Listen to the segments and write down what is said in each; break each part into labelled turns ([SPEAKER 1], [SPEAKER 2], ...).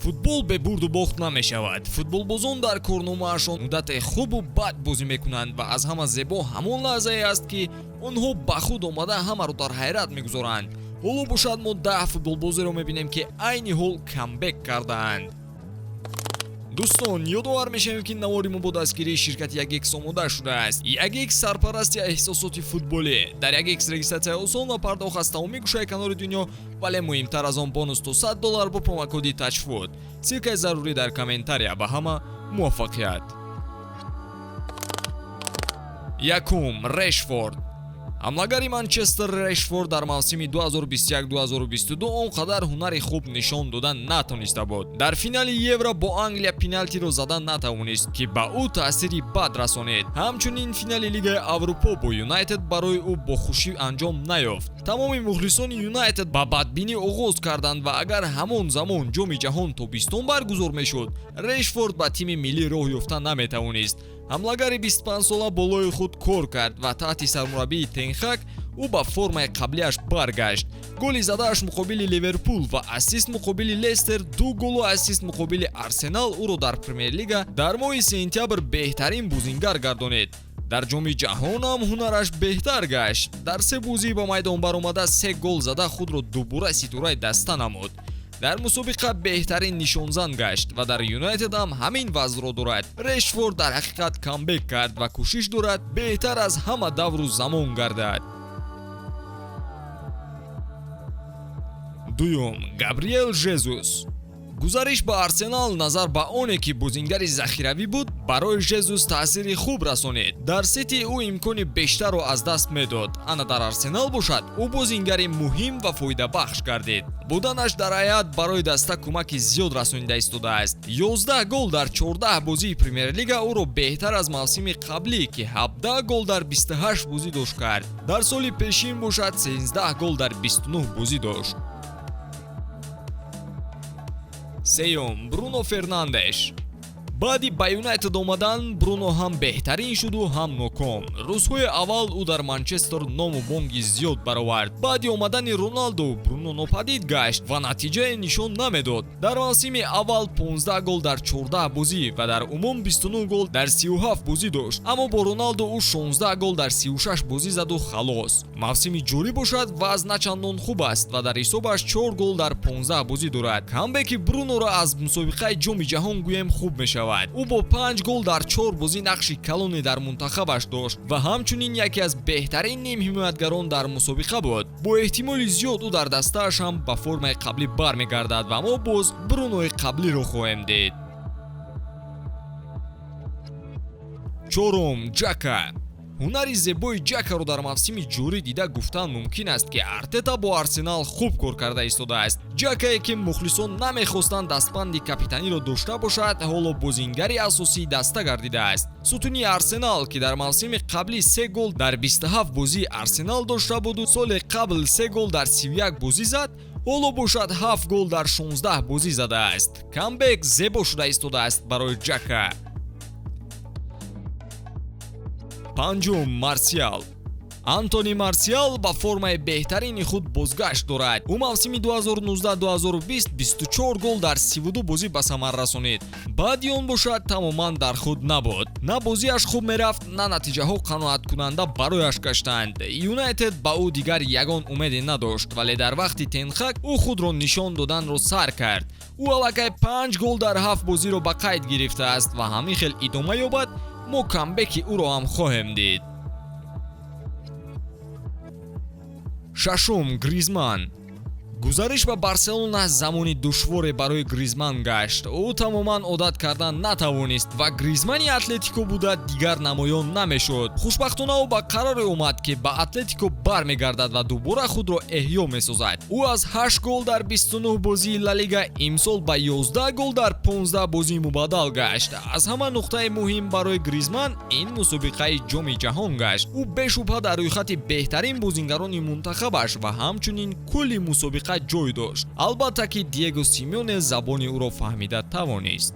[SPEAKER 1] Футбол бе бурду бохт намешавад. Футболбозон дар корномаашон муддате хубу бад бозӣ мекунанд ва аз ҳама зебо ҳамон лаҳзае аст, ки онҳо ба худ омада ҳамаро дар ҳайрат мегузоранд. Ҳоло бошад, мо 10 футболбозеро мебинем, ки айни ҳол камбек кардаанд. Дӯстон, ёдовар мешавем, ки навори мо бо дастгирии ширкати Ягикс омода шудааст. Ягикс — сарпарасти эҳсосоти футболӣ. Дар Ягикс регистратсияи осон ва пардохт аз тамоми гӯшаи канори дунё, вале муҳимтар аз он, бонус то 100 доллар бо промокоди ТАЧФУТ. Ссылкаи зарурӣ дар комментария. Ба ҳама муваффақият! Якум: Решфорд. Ҳамлагари Манчестер Решфорд дар мавсими 2021-2022 он қадар ҳунари хуб нишон дода натониста буд. Дар финали Евро бо Англия пеналтиро зада натавонист, ки ба ӯ таъсири бад расонид. Ҳамчунин финали Лигаи Аврупо бо Юнайтед барои ӯ бо хушӣ анҷом наёфт. Тамоми мухлисони Юнайтед ба бадбинӣ оғоз карданд ва агар ҳамон замон Ҷоми ҷаҳон тобистон баргузор мешуд, Решфорд ба тими миллӣ роҳ ёфта наметавонист. Ҳамлагари 25-сола болои худ кор кард ва таҳти сармураббии Тенхак ӯ ба формаи қаблиаш баргашт. Голи задааш муқобили Ливерпул ва ассист муқобили Лестер, ду голу ассист муқобили Арсенал ӯро дар Премер-лига дар моҳи сентябр беҳтарин бозингар гардонид. Дар Ҷоми ҷаҳон ҳам ҳунараш беҳтар гашт. Дар се бозӣ ба майдон баромада, се гол зада, худро дубора ситораи даста намуд. Дар мусобиқа беҳтарин нишонзан гашт ва дар Юнайтед ҳам ҳамин вазъро дорад. Решфорд дар ҳақиқат камбек кард ва кӯшиш дорад беҳтар аз ҳама давру замон гардад. Дуюм: Габриэл Жезус. Гузариш ба Арсенал, назар ба оне ки бозингари захиравӣ буд, барои Жезус таъсири хуб расонид. Дар Сити ӯ имкони бештарро аз даст медод, ана дар Арсенал бошад, ӯ бозингари муҳим ва фоидабахш гардид. Буданаш дар ҳайат барои даста кӯмаки зиёд расонида истодааст. 11 гол дар 14 бозии Премер-лига ӯро беҳтар аз мавсими қаблӣ, ки 17 гол дар 28 бозӣ дошт, кард. Дар соли пешин бошад, 13 гол дар 29 бозӣ дошт. Сеюм: Бруно Фернандеш. Баъди ба Юнайтед омадан Бруно ҳам беҳтарин шуду, ҳам ноком. Рӯзҳои аввал ӯ дар Манчестер ному бонги зиёд баровард. Баъди омадани Роналду Бруно нопадид гашт ва натиҷае нишон намедод. Дар мавсими аввал 15 гол дар 14 бозӣ ва дар умум 29 гол дар 37 бозӣ дошт, аммо бо Роналду ӯ 16 гол дар 36 бозӣ заду халос. Мавсими ҷорӣ бошад, вазъ начандон хуб аст ва дар ҳисобаш 4 гол дар 15 бозӣ дорад. Камбеки Бруноро аз мусобиқаи Ҷоми ҷаҳон гӯем хуб мешавад. Ӯ бо 5 гол дар 4 бозӣ нақши калоне дар мунтахабаш дошт ва ҳамчунин яке аз беҳтарин нимҳимоятгарон дар мусобиқа буд. Бо эҳтимоли зиёд ӯ дар дастааш ҳам ба формаи қаблӣ бармегардад ва мо боз Брунои қаблиро хоҳем дид. Чорум: Ҷака. Ҳунари зебои Ҷакаро дар мавсими ҷорӣ дида гуфтан мумкин аст, ки Артета бо Арсенал хуб кор карда истодааст. Ҷакае, ки мухлисон намехостанд дастбанди капитаниро дошта бошад, ҳоло бозингари асосии даста гардидааст. Сутуни Арсенал, ки дар мавсими қаблӣ се гол дар 27 бозии Арсенал дошта буду соли қабл се гол дар 31 бозӣ зад, ҳоло бошад, 7 гол дар 16 бозӣ задааст. Камбек зебо шуда истодааст барои Ҷака. Панҷум: Марсиал. Антони Марсиал ба формаи беҳтарини худ бозгашт дорад. Ӯ мавсими 2019-2020 24 гол дар 32 бозӣ ба самар расонид. Баъди он бошад, тамоман дар худ набуд. На бозиаш хуб мерафт, на натиҷаҳо қаноаткунанда барояш гаштанд. Юнайтед ба ӯ дигар ягон умеде надошт, вале дар вақти Тенхак ӯ худро нишон доданро сар кард. Ӯ аллакай 5 гол дар 7 бозиро ба қайд гирифтааст ва ҳамин хел идома ёбад, мо камбеки ӯро ҳам хоҳем дид. Шашум: Гризман. Гузариш ба Барселона замони душворе барои Гризман гашт. Ӯ тамоман одат кардан натавонист ва Гризмани Атлетико буда дигар намоён намешуд. Хушбахтона, ӯ ба қароре омад, ки ба Атлетико бармегардад ва дубора худро эҳё месозад. Ӯ аз 8 гол дар 29 бозии Ла Лига имсол ба 11 гол дар 15 бозӣ мубаддал гашт. Аз ҳама нуқтаи муҳим барои Гризман ин мусобиқаи Ҷоми ҷаҳон гашт. Ӯ бешубҳа дар рӯйхати беҳтарин бозингарони мунтахабаш ва ҳамчунин кулли мусобиқа ҷой дошт. Албатта ки Диего Симеоне забони ӯро фаҳмида тавонист.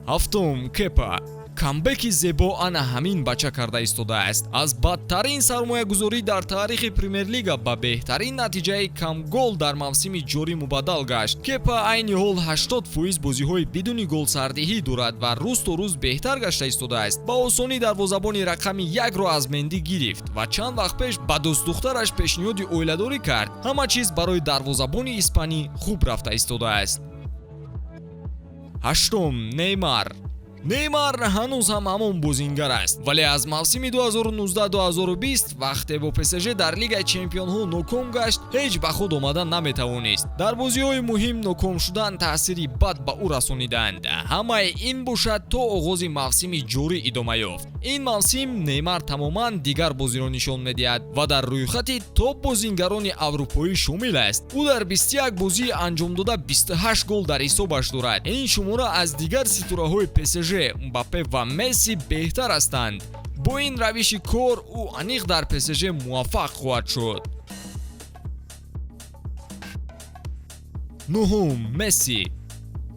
[SPEAKER 1] Ҳафтум: Кепа. Камбеки зебо ана ҳамин бача карда истодааст. Аз бадтарин сармоягузорӣ дар таърихи Премер-лига ба беҳтарин натиҷаи камгол дар мавсими ҷорӣ мубаддал гашт. Кепа айни ҳол 80% бозиҳои бидуни голсардиҳӣ дорад ва рӯз то рӯз беҳтар гашта истодааст. Ба осонӣ дарвозабони рақами якро аз Менди гирифт ва чанд вақт пеш ба дӯстдухтараш пешниҳоди оиладорӣ кард. Ҳама чиз барои дарвозабони испанӣ хуб рафта истодааст. Ҳаштум, Неймар. Неймар ҳанӯз ҳам ҳамон бозингар аст, вале аз мавсими 2019-2020, вақте бо ПСЖ дар Лигаи чемпионҳо ноком гашт, ҳеҷ ба худ омада наметавонист. Дар бозиҳои муҳим ноком шудан таъсири бад ба ӯ расониданд. Ҳамаи ин бошад то оғози мавсими ҷорӣ идома ёфт. Ин мавсим Неймар тамоман дигар бозиро нишон медиҳад ва дар рӯйхати топ бозингарони аврупоӣ шомил аст. Ӯ дар 21 бозии анҷомдода 28 гол дар ҳисобаш дорад. Ин шумора аз дигар ситораҳои ПСЖ, Мбаппе ва Месси беҳтар ҳастанд. Бо ин равиши кор ӯ аниқ дар ПСЖ муваффақ хоҳад шуд. Нуҳум, Месси.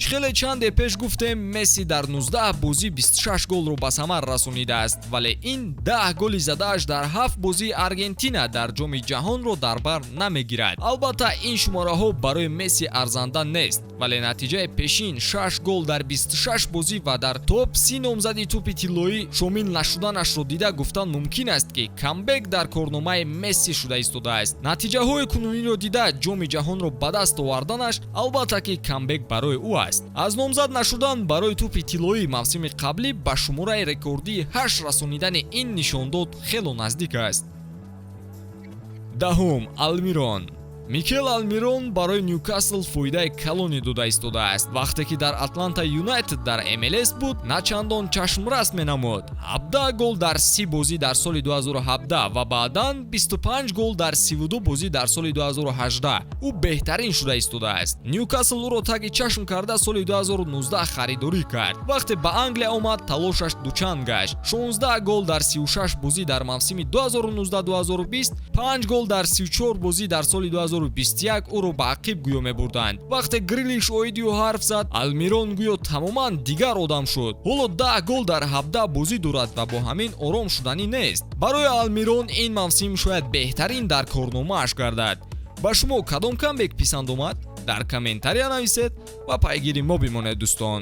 [SPEAKER 1] Чӣ хеле чанде пеш гуфтем, Месси дар 19 бозӣ 26 голро ба самар расонидааст, вале ин 10 голи задааш дар 7 бозии Аргентина дар Ҷоми ҷаҳонро дар бар намегирад. Албатта, ин шумораҳо барои Месси арзанда нест, вале натиҷаи пешин 6 гол дар 26 бозӣ ва дар топ 30 номзади тӯпи тиллоӣ шомил нашуданашро дида гуфтан мумкин аст, ки камбек дар корномаи Месси шуда истодааст. Натиҷаҳои кунуниро дида, Ҷоми ҷаҳонро ба даст оварданаш албатта ки камбек барои ӯ аст. Аз номзад нашудан барои тӯпи тиллоӣ мавсими қаблӣ ба шумораи рекордии 8 расонидани ин нишондод хело наздик аст. Даҳум, Алмирон. Микел Алмирон барои Ньюкасл фоидаи калоне дода истодааст. Вақте ки дар Атланта Юнайтед дар МЛС буд, на чандон чашмрас менамуд. 17 гол дар 30 бозӣ дар соли 2017 ва баъдан 25 гол дар 32 бозӣ дар соли 2018 ӯ беҳтарин шуда истодааст. Ньюкасл ӯро таги чашм карда соли 2019 харидорӣ кард. Вақте ба Англия омад, талошаш дучанд гашт. 16 гол дар 36 бозӣ дар мавсими 2019-2020, 5 гол дар 34 бозӣ дар соли 2021 ӯро ба ақиб гӯё мебурданд. Вақте Грилиш оиди ӯ ҳарф зад, Алмирон гӯё тамоман дигар одам шуд. Ҳоло 10 гол дар 17 бозӣ дорад ва бо ҳамин ором шуданӣ нест. Барои Алмирон ин мавсим шояд беҳтарин дар корномааш гардад. Ба шумо кадом камбек писанд омад? Дар комментария нависед ва пайгири мо бимонед, дӯстон.